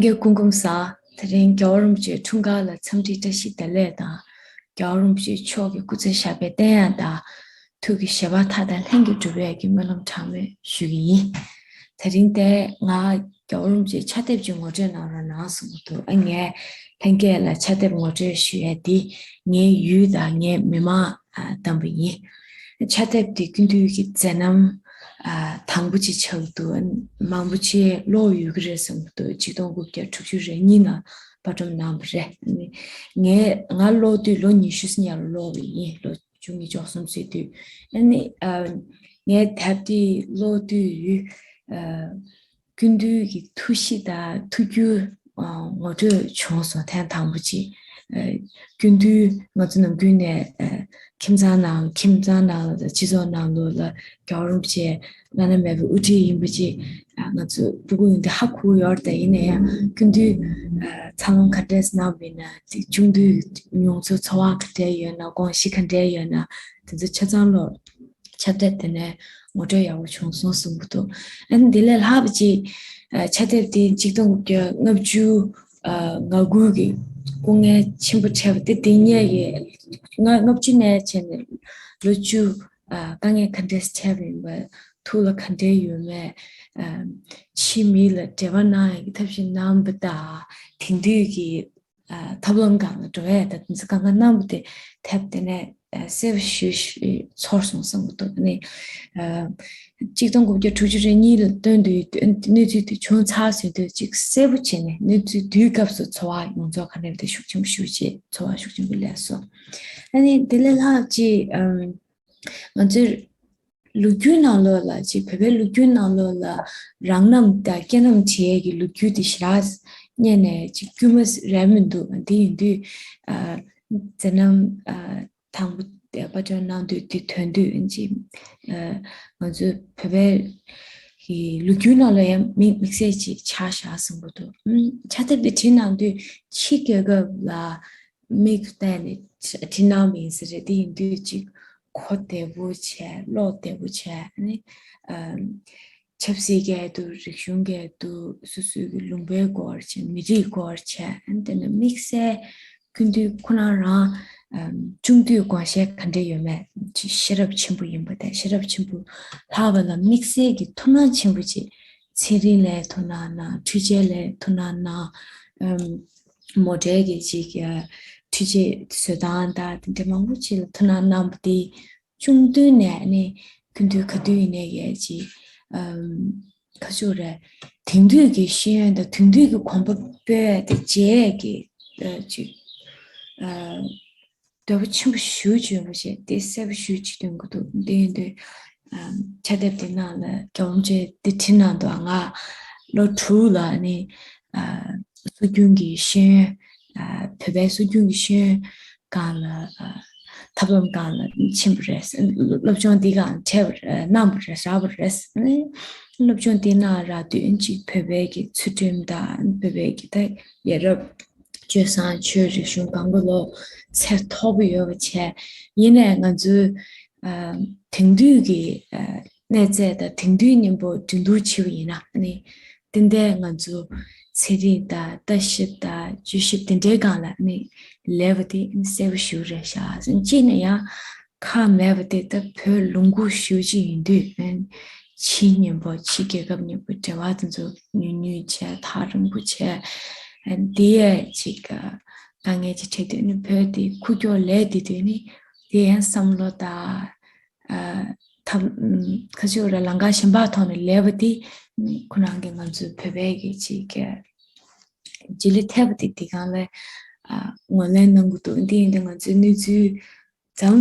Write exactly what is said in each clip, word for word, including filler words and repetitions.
ལྷན་རྒྱས་སྐུ་ཁམས་བཟང་། དེ་རིང་རྒྱལ་བ་རིན་པོ་ཆེའི་འཁྲུངས་སྐར་ལ་འཚམས་འདྲི་བཀྲ་ཤིས་བདེ་ལེགས་དང་། རྒྱལ་བ་རིན་པོ་ཆེ་མཆོག་གི་སྐུ་ཚེ་ཞབས་པད་བརྟན་ཡག་དང་། ཐུགས་ཀྱི་བཞེད་པ་མཐའ་དང་ལྷན་གྱིས་འགྲུབ་ཡག་གི་སྨོན་ལམ་གྲངས་མེད་ཞུ་གི་ཡིན། དེ་རིང་དེ་ང་རྒྱལ་བ་རིན་པོ་ཆེའི་ཕྱག་དེབ་ཅིག་ངོ་སྤྲོད་གནང་རོགས་གནང་གསུངས་འདུག་ཨ་ངས་ལྷན་རྒྱས་ལ་ཕྱག་དེབ་ངོ་སྤྲོད་ཞུ་ཡག་འདི་ངའི་ཡུལ་དང་ངའི་མི་མང་བདམས་པ་ཡིན། ཕྱག་དེབ་འདི་སྐུ་མདུན་གྱི་མཛད་རྣམ་དང་པོ་ཅིག་ཆགས་འདུག་མང་པོ་ཅིག་ཀློག་ཡོད་ཀྱི་རེད་བསམ་གྱི་འདུག་ཆིག་སྟོང་དགུ་བརྒྱ་དྲུག་ཅུ་རེ་གཉིས་ནང་པར་སྒྲོམ་གནང་བ་རེད། ངས་ང་ཀློག་དུས་ལོ་ཉི་ཤུ་ཙམ་ལ་ཀློག་པ་ཡིན། ལོ་བཅུ་གཉིས་བཅུ་གསུམ་ཟེར་དུས། ཨ་ནི་ངས་དེབ་དེ་ཀློག་དུས་སྐུ་མདུན་གྱི་ཐུགས་གཤིས་དང་ཐུགས་རྒྱུད་ངོ་སྤྲོད་བྱུང་སོང་། ཐེངས་དང་པོ་ཅིག་སྐུ་མདུན་ང་ཚོ་ནམ་རྒྱུན་ནས་ཁྱིམ་ཚང་ནང་ཁྱིམ་ཚང་ནང་ལ་སྤྱི་ཚོགས་ནང་ལོགས་ལ་རྒྱལ་བ་རིན་པོ་ཆེ་བླ་ན་མེད་པའི་དབུ་ཁྲིད་ཡིན་པ་ཅིག་ང་ཚོ་སྤུ་གུ་ཡོངས་དེ་ཧ་གོ་ཡོད་རེད། ད་ཡིན་ན་ཡང་སྐུ་མདུན་འཚར་ལོངས་ག་འདྲས་གནང་བ་ཡིན་ན། དེ་ཆུང་དུས་མྱོང་ཚོར་ཚོར་བ་ག་འདྲས་ཡོད་ན། དགོངས་གཞི་ག་འདྲས་ཡོད་ན། དེ་ཚོ་ཆ་ཚང་ལོ་ཕྱག་དེབ་དེ་ནས་ངོ་སྤྲོད་ཡག་པོ་བྱུང་སོང་གསུང་གི་འདུག་ཨ་ནི་དེ་ལས་ལྷག་པ་ཅིག་ཕྱག་དེབ་དེ་ཆིག་སྟོང་དགུ་བརྒྱ་ལྔ་བཅུ་ང་དགུ་གི་སྐུ་ངལ་ཆེན་པོ་འཕྲད་པ་དེ། དེ་སྔོན་གྱི་ལྔ་ལྔ་བཅུ་ནས་བྱས་ནས་ལོ་བཅུ་དཀའ་ངལ་ག་འདྲས་འཕྲད་པ་ཡིན་པ། ཐུགས་ལ་ག་འདྲས་ཡོད་མེད། ཕྱིའི་མི་ལ་འབྲེལ་བ་གནང་ཡག་གི་ཐབས་ཤེས་གནང་བ་དང་། དེང་དུས་ཀྱི་ཐབས་ལམ་སྒང་ལ་འགྲོ་ཡག་དང་། དེ་ཚོ་གང་ག་གནང་བ་དེ་དེབ་དེ་ནས་གསལ་པོ་ཞེ་པོ་ཚོར་སོང་བསམ་གྱི་འདུག་ཨ་ནི་ཆིག་སྟོང་དགུ་བརྒྱ་དྲུག་ཅུ་རེ་གཉིས་ལ་བཏོན་དུས་གནས་ཚུལ་དེ་བྱུང་ཚར་ཟིན་དུས་ཅིག་གསལ་པོ་བྱས་ནས། གནས་ཚུལ་དེའི་སྐབས་སུ་ཚོར་བ་ཡོངས་རྫོགས་ག་འདྲ་དེ་ཤུགས་ཆེན་པོ་ཞེ་པོ་ཅིག་ཚོར་བ་ཤུགས་ཆེན་པོ་སླེབས་སོང་། ཨ་ནི་དེ་ལས་ལྷག་ཅིག་ང་ཚོའི་ལོ་རྒྱུས་ནང་ལོགས་ལ་ཅིག་བོད་པའི་ལོ་རྒྱུས་ནང་ལོགས་ལ་རང་རྣམ་དང་སྐྱེས་རྣམ་བྲལ་གྱི་ལོ་རྒྱུས་དེ་ཞེ་དྲག་སྙན་ནས་ཅིག་དཀྱུས་མ་རེད་མི་འདུག་དེ་ཡིན་དུས་མཛད་རྣམ་དང་པོ་དེ་པར་སྐྲུན་གནང་དུས་དེ་ཐོན་དུས་ཅིག་ང་ཚོའི་བོད་པའི་གི་ལོ་རྒྱུས་ནང་ལ་ཡང་དམིགས་དམིགས་བསལ་ཅིག་ཆགས་བཞག་བསམ་གྱི་འདུག་ཕྱག་དེབ་དེ་བྲིས་གནང་དུས་ཕྱི་རྒྱལ་ཁབ་ལ་མིག་བལྟས་ནས་བྲིས་གནང་བ་ཡིན་ས་རེད། དེ་ཡིན་དུས་ཅིག་གོ་བདེ་པོ་བྱས། ཀློག་བདེ་པོ་བྱས། ཨ་ནི་ཆབ་སྲིད་སྐད་དུ། རིག་གཞུང་སྐད་དུ། སོ་སོའི་གི་ལུང་པའི་སྐོར་བྱས། མི་རིགས་སྐོར་བྱས། ཨ་ནི་དེ་ནས་དམིགས་བསལ་སྐུ་མདུན་ཁོ་རང་རང་ཆུང་དུས་དགོངས་བཞེད་ག་འདྲས་ཡོད་མེད། ཅིག་ཤེས་རབ་ཆེན་པོ་ཡིན་པ་དང་། ཤེས་རབ་ཆེན་པོ་ལྷག་པ་ལ་དམིགས་བསལ་གྱི་ཐུགས་སྣང་ཆེན་པོ་ཅིག་ཚན་རིག་ལ་ཐུགས་སྣང་གནང་། འཕྲུལ་ཆས་ལ་ཐུགས་སྣང་གནང་། མོ་ཊའི་གི་ཅིག་འཕྲུལ་ཆས་བཟོ་སྟངས་དང་དེ་འདྲ་མང་པོ་ཅིག་ལ་ཐུགས་སྣང་གནང་བ་དེ། ཆུང་དུས་ནས་ནི་སྐུ་མདུན་ག་དུས་ཡིན་ནའི་གི་ཅིག་ག་ཚོད་རེད། དེང་དུས་ཀྱི་ཤེས་ཡོན་དང་དེང་དུས་ཀྱི་གོམ་པ་སྤོས་དེ་བྱེད་ཀྱི་ཅིག་འདོད་པ་ཆེན་པོ་ཞེ་པོ་ཅིག་ཡོད་པ་ཞིག་དེ་གསལ་པོ་ཞེ་པོ་ཅིག་སྟོན་གྱི་འདུག་དེ་ཡིན་དུས་ཕྱག་དེབ་དེ་ནང་ལ་རྒྱལ་བ་རིན་པོ་ཆེས་དེ་བྲིས་གནང་འདུག་ང་ལོ་དྲུག་ལ་ནི་སྲོལ་རྒྱུན་གྱི་ཤེས་ཡོན། བོད་པའི་སྲོལ་རྒྱུན་གྱི་ཤེས་ཡོན་སྒང་ལ་ཐབས་ལམ་སྒང་ལ་ཕྱིན་པ་རེད། སློབ་སྦྱོང་འདི་སྒང་འཕྲད་པ་རེད། གནང་བ་རེད། བཞག་པ་རེད། སློབ་སྦྱོང་འདི་གནང་རག་དུས་ཅིག་བོད་པའི་གི་ཚུལ་ཁྲིམས་དང་། བོད་པའི་གི་ད་ཡ་རབས་སྤྱོད་བཟང་སྤྱོད་རིག་གཞུང་སྒང་ག་ལོ་ཚད་མཐོ་པོ་ཡོད་པ་བྱས། ཡིན་ནའི་ང་ཚོའི་དེང་དུས་ཀྱི་གནས་ཚད་དང་དེང་དུས་མཉམ་པོ་འགྲན་བསྡུར་བྱེད་པ་ཡིན་ན་ནི། ཏན་ཏན་ང་ཚོ་ཚན་རིག་དང་ལྟ་ཞིབ་དང་བརྗོད་ཞིབ་དེ་འདྲའི་སྒང་ལ་ནི་ལས་པ་དེ་གསལ་པོ་ཞེ་པོ་རེད་ཤག་གཅིག་ནས་ཡང་ཁག་མེད་པ་དེ་ད་བོད་ལུང་ཁུག་ཞེ་པོ་ཅིག་ཡིན་དུས། ཕྱི་མཉམ་པོ་ཕྱི་རྒྱལ་ཁབ་མཉམ་པོ་འབྲེལ་བ་དེ་ཚོ་ཉུང་ཉུང་བྱས། ཐག་རིང་པོ་བྱས། འདི་ཡས་ཅིག་དཀའ་ངལ་ཅིག་འཕྲད་དུས་ནི་བོད་དེ་ཁུག་ཀྱོག་ལས་དེ་དུས་ནི་དེ་ཡང་བསམ་བློ་དང་། ཐབས་ཁ་ཤས་ར་ལམ་ཁ་གཞན་པ་ཐོག་ནས་ལས་པ་དེ་ཁོ་རང་གི་ང་ཚོའི་བོད་པའི་གི་ཅིག་གི་རྗེས་ལུས་ཐེབས་པ་དེ་དེ་སྒང་ལ་ངོས་ལེན་གནང་གི་འདུག་དེ་ཡིན་དུས་ང་ཚོའི་གནས་ཚུལ་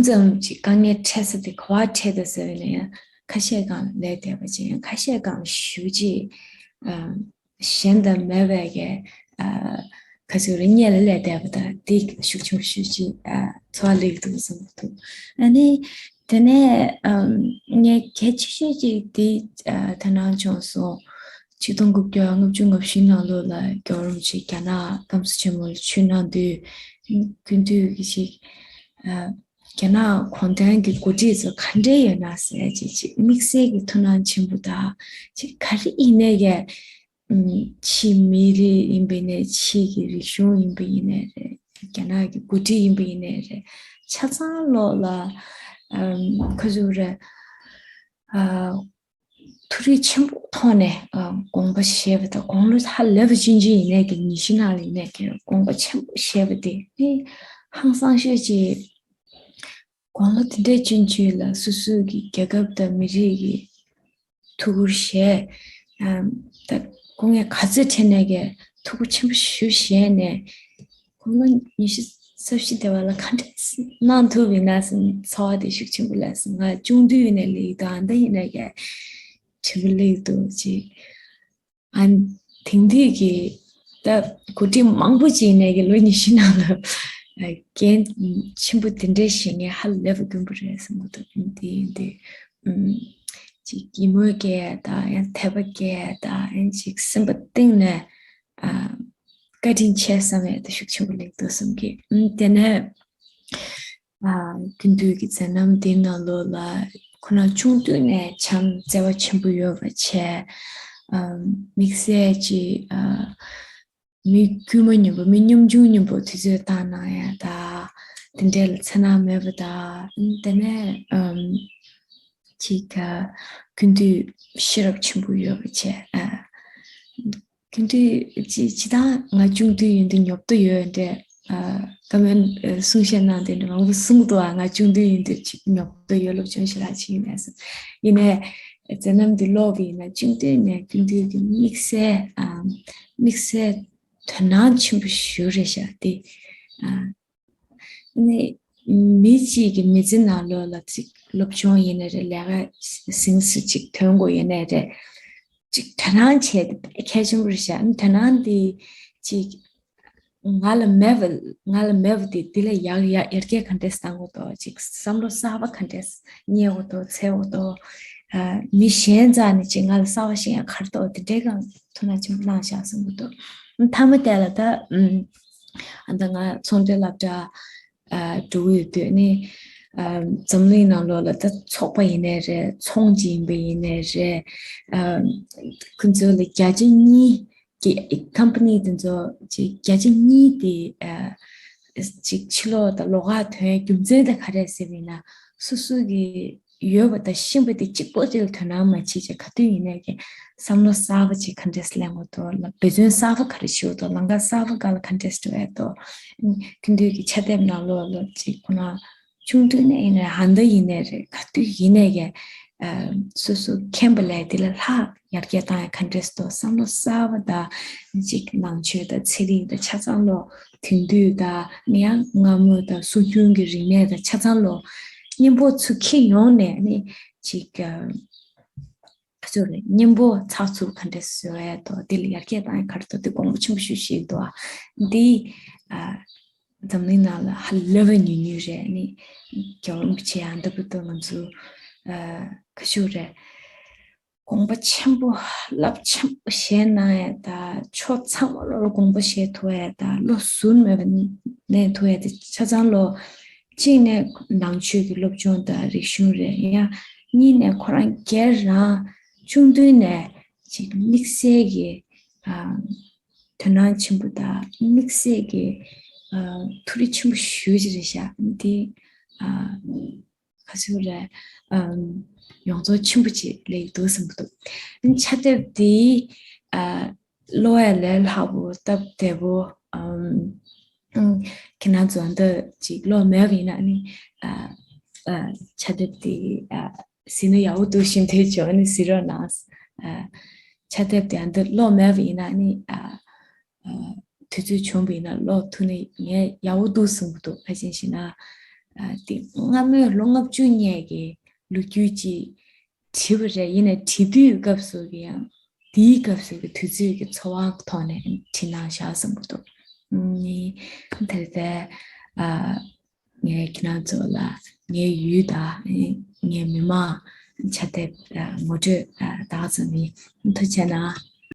མཚམས་མཚམས་ཅིག་དཀའ་ངལ་འཕྲད་ས་དེ་ག་པར་འཕྲད་འདུག་ཟེར་བ་ཡིན་ན་ཡང་ཁ་ཤས་སྒང་ལ་ལས་བསྡད་པ་ཅིག་ཡང་ཁ་ཤས་སྒང་ལ་ཞེ་པོ་ཅིག་གཞན་དང་མེད་པའི་གི་ཁ་ཤས་རེ་སྙད་ལ་སླེབས་བསྡད་པ་དང་དེ་ཤུགས་ཆེན་པོ་ཞེ་པོ་ཅིག་ཚོར་བ་སླེབས་འདུག་བསམ་གྱི་འདུག་ཨ་ནི་དེ་ནས་ངས་གལ་ཆེ་ཤོས་ཅིག་དེ་དོ་སྣང་བྱུང་སོང་། ཆིག་སྟོང་དགུ་བརྒྱ་ལྔ་བཅུ་ང་བཞི་ནང་ལོགས་ལ་རྒྱལ་བ་རིན་པོ་ཆེ་རྒྱ་ནག་སྐམ་ས་ཆེན་མོ་ལ་ཆིབས་གནང་དུས་སྐུ་མདུན་གྱིས་ཅིག་རྒྱ་ནག་གུང་ཁྲན་གྱི་འགོ་ཁྲིད་ཚོ་ག་འདྲས་ཡོད་ན་ཟེར་ཅིག་ཅིག་དམིགས་བསལ་གྱི་ཐུགས་སྣང་ཆེན་པོ་དང་། ཅིག་ག་རེ་ཡིན་ནའི་གི་ ཕྱིའི་མི་རིགས་ཡིན་པ་ཡིན་ནའི་ཕྱིའི་གི་རིག་གཞུང་ཡིན་པ་ཡིན་ནའི་རེད། རྒྱ་ནག་གི་འགོ་ཁྲིད་ཡིན་པ་ཡིན་ནའི་རེད། ཆ་ཚང་ལོག་ལ་ཁ་ཟུག་རེད། མཐོ་རིས་ཆེན་པོ་ཐོག་ནས་དགོངས་པ་བཞེས་པ་དང་། དགུང་ལོ་ཧ་ལས་པ་ཆུང་ཆུང་ཡིན་ནའི་གི་ཉི་ཤུ་ནང་ལ་ཡིན་ནའི་གི་དགོངས་པ་ཆེན་པོ་བཞེས་པ་དེ་ནི་ཧང་སང་ཤོས་ཅིག་དགུང་ལོ་དེ་འདྲའི་ཆུང་ཆུང་ལ་སོ་སོའི་གི་རྒྱལ་ཁབ་དང་མི་རིགས་ཀྱི་ཐུགས་ཁུར་བཞེས། ད་སྐུ་ངལ་ག་ཚོད་འཕྲད་ནས་ཀྱི་ཐུགས་ཁུར་ཆེན་པོ་ཞེ་པོ་བཞེས་ནས། དགུང་ལོ་ཉི་ཤུ་རྩ་བཞི་དེ་བ་ལ་ག་འདྲས་གནང་ཐུབ་ཡིན་ན་ཟེར་ཚོར་བ་དེ་ཤུགས་ཆེན་པོ་སླེབས་སོང་། ང་ཆུང་དུས་ནས་སླེབས་འདུག་ཨ་ད་ཡིན་ནས་ཀྱི་དྲན་པ་སླེབས་འདུག་ཅིག་ཨ་དེང་དུས་ཀྱི་ད་འགོ་ཁྲིད་མང་པོ་ཅིག་ཡིན་ནས་ཀྱི་ལོ་ཉི་ཤུ་ནང་ལ་འགན་ཆེན་པོ་དེ་འདྲའི་བཞེས་མཁན་ཧ་ལས་པ་དཀོན་པོ་རེད་བསམ་གྱི་འདུག་དེ་ཡིན་དུས་ཅིག་ཡིད་སྨོན་སྐྱེ་ཡ་དང་ཡང་དད་པ་སྐྱེ་ཡ་དང་ཡང་ཅིག་སེམས་པ་གཏིང་ནས་བཀའ་དྲིན་ཆེ་བསམ་ཡ་དེ་ཤུགས་ཆེན་པོ་སླེབས་འདུག་བསམ་གྱི། དེ་ནས་ཨ་སྐུ་མདུན་གྱི་མཛད་རྣམ་འདིའི་ནང་ལོགས་ལ་ཁོ་རང་ཆུང་དུས་ནས་བྱམས་བརྩེ་བ་ཆེན་པོ་ཡོད་པ་བྱས། ཨ་དམིགས་བསལ་གྱི་ཨ་མི་དཀྱུས་མ་སྙོམས་པོ་མི་སྙོམ་ཆུང་སྙོམས་པོ་དུས་ཚོད་བཏང་གནང་ཡ་དང་དེ་འདྲས་ལ་འཚེར་སྣང་མེད་པ་དང་། དེ་ནས་ཨམ་ཅིག་ཨ་ཀུན་འདུས་ཤེས་རབ་ཆེན་པོ་ཡོད་པ་བྱས། ཨ་ཀུན་འདུས་ཅི་ཅི་ད་ང་ཆུང་དུས་ཡིན་དུས་ཉོབ་ཏོ་ཡོད་འདྲ། ཨ་བཀའ་མོལ་ཨ་གསུང་བཤད་གནང་དེ་འདྲ་མང་པོ་གསུང་འདུག་ཨ་ང་ཆུང་དུས་ཡིན་དུས་ཅིག་ཉོབ་ཏོ་ཡོད། སློབ་སྦྱོང་ཞེ་དྲག་བྱེད་ཀྱི་མེད་སོང་། ཡིན་ནའི་མཛད་རྣམ་འདི་ཀློག་པ་ཡིན་ན་ཆུང་དུས་ནས་ཀུན་འདུས་ཀྱི་དམིགས་བསལ་ཨ་དམིགས་བསལ་དོ་སྣང་ཆེན་པོ་ཞེ་པོ་རེད་ཤག་དེ། ཨ་ནི་མི་གཅིག་གི་མི་ཚེ་ནང་ལོགས་ལ་ཅིག་སློབ་སྦྱོང་ཡིན་ནའི་རེད། ལས་ཀ་ཟིན་སུ་ཅིག་ཐོན་དགོས་ཡིན་ནའི་རེད། ཅིག་དོ་སྣང་བྱས་ཏེ་གལ་ཆེན་པོ་རེད་ཤག་དོ་སྣང་འདི་ཅིག་ང་ལ་མེད་པ་ང་ལ་མེད་པ་དེ་འདི་ལ་ཡར་ཡར་ཡར་རྒྱས་ག་འདྲས་གཏང་དགོས་དོ། ཅིག་བསམ་བློ་གསར་པ་ག་འདྲས་རྙེད་དགོས་དོ་འཚོལ་དགོས་དོ། ཨ་མི་གཞན་རྩ་ནས་ཅིག་ང་ལ་གསར་པ་ཤེས་ཡ་ག་རེ་འདུག་དེ་འདྲའི་སྒང་ཐུགས་སྣང་ཆེན་པོ་གནང་ཤག་བསམ་གྱི་འདུག་མཐའ་མ་དེ་ལ་ད་ཨ་ད་ང་ཚོང་འབྲེལ་སློབ་གྲྭ་ཨ་འགྲོ་གི་ཡོད་དུས་ནི། ཨ་འཛམ་གླིང་ནང་ལོགས་ལ་ད་ཚོགས་པ་ཡིན་ནའི་རེད། ཚོང་ཅིག་ཡིན་པ་ཡིན་ནའི་རེད། ཨ་ཁོང་ཚོ་ལ་བརྒྱ་ཆ་གཉིས་ཀྱི་ཀམ་པ་ནི་དེ་ཚོ་ཅིག་བརྒྱ་ཆ་གཉིས་དེ་ཨ་ཅིག་ཕྱི་ལོགས་དང་ལོགས་ཀ་ཐོན་རྒྱུ་མཚན་དེ་ག་རེ་ཟེར་བ་ཡིན་ན། སོ་སོ་གི་ཡོད་པ་དང་ཤེས་པ་དེ་གཅིག་པོ་དེ་ལ་དོ་སྣང་མ་བྱེད་ཅིག་ག་དུས་ཡིན་ནའི་གི་བསམ་བློ་གསར་པ་ཅིག་ག་འདྲས་ལེན་དགོས་དོ། ལ་འབད་བརྩོན་གསར་པ་ག་རེ་ཞུ་དོ། ལམ་ཁ་གསར་པ་ག་ལ་ག་འདྲས་འགྲོ་ཡ་དོ། ཁྱེད་ཚོའི་གི་ཕྱག་དེབ་ནང་ལོགས་ལ་ཅིག་ཁོ་ན་ཆུང་དུས་ནས་ཡིན་ནའི་ཧ་ད་ཡིན་ནའི་རེད། ག་དུས་ཡིན་ནའི་གི་ཨ་སོ་སོ་མཁྱེན་པ་ལས་དེ་ལ་ལྷག་ཡར་རྒྱས་བཏང་ཡ་ག་འདྲས་དོ། བསམ་བློ་གསར་པ་དང་ཅིག་ནང་ཆོས་དང་ཚན་རིག་དང་ཆ་ཚང་ལོག་དེང་དུས་དང་ནི་ཡང་སྔ་མོ་དང་སྲོལ་རྒྱུན་གྱི་རིག་གནས་དང་ཆ་ཚང་ལོ་མཉམ་པོ་ཚུར་འཁྱེར་ཡོང་ནས་ནི་ཅིག་ཨ་ཚོ་རེ་མཉམ་པོ་ཚགས་ཚུད་ག་འདྲ་བཟོ་ཡ་དོ། དེ་ལ་ཡར་རྒྱས་བཏང་ཡ་ག་རེ་དོ། དེ་དགོངས་པ་ཆེན་པོ་ཞུ་ཞིག་འདུག་ཨ། འདི་ཨ་འཛམ་གླིང་ནང་ལ་ཧ་ལས་པ་ཉུང་ཉུང་རེད། ནི་རྒྱལ་བ་རིན་པོ་ཆེ་ཨ་འདི་བུ་དོ་ང་ཚོ་ཨ་ག་ཞུ་རེད། དགོངས་པ་ཆེན་པོ་རླབས་ཆེན་པོ་བཞེས་གནང་ཡ་དང་ཕྱོགས་ཚང་མ་ལོ་དགོངས་པ་བཞེས་ཐུབ་ཡ་དང་བློ་ཟུར་མེད་པ་གནས་ཐུབ་ཡ་དེ་ཆ་ཚང་ལོ་གཅིག་ནས་ནང་ཆོས་ཀྱི་སློབ་སྦྱོང་དང་རིག་གཞུང་རེད། ཡང་གཉིས་ནས་ཁོ་རང་སྒེར་རང་ཆུང་དུས་ནས་ཅིག་དམིགས་བསལ་གྱི་ཨ་དོ་སྣང་ཆེན་པོ་དང་དམིགས་བསལ་གྱི་ཨ་ཐུགས་རེ་ཆེན་པོ་ཞེ་པོ་ཅིག་རེད་ཤག་འདི་ཨ། ག་ཚོད་རེད། ཨམ། ཡོངས་རྫོགས་ཆེན་པོ་ཅིག་སླེབས་འདུག་བསམ་གྱི་འདུག་ཕྱག་དེབ་འདི་ཨ་ཀློག་ཡ་ལས་སླ་པོ་སྟབས་བདེ་པོ། ཨམ། ཨམ། ཁྱེད་རང་ཚོ་འདི་ཅིག་ཀློག་མེད་པ་ཡིན་ན་ནི་ཨ་ཨ་ཕྱག་དེབ་འདི་ཨ་གཟིགས་ན་ཡག་པོ་འདུག་ཞུ་འདོད་བྱུང་ནི་གཟིགས་རོགས་གནང་། ཨ་ཕྱག་དེབ་འདི་འདི་ཀློག་མེད་པ་ཡིན་ན་ནི་ཨ། ཨ་དུས་ཚོད་བྱུང་བ་ཡིན་ན་ཀློག་ཐུབ་ན་ངས་ཡག་པོ་འདུག་བསམ་གྱི་འདུག་ག་ཅི་ཞེ་ན། ཨ་དེ་སྔ་མོའི་ལོ་ལྔ་བཅུ་སྔོན་གྱི་ལོ་རྒྱུས་ཅིག་བྲིས་པ་རེད། ཡིན་ནའི་བྲིས་དུས་སྐབས་སུ་གི་ཡང་དེའི་སྐབས་སུ་གི་དུས་ཚོད་ཀྱི་འཚོ་བ་ཐོག་ནས་བྲིས་གནང་བཞག་བསམ་གྱི་འདུག་ནི་དེར་ཨ་ངས་ཁྱེད་རང་ཚོ་ལ་ངའི་ཡུལ་དང་ངའི་མི་མང་ཕྱག་དེབ་ངོ་སྤྲོད་ད་ག་ཙམ་ཡིན། ཐུགས་རྗེ་གནང་།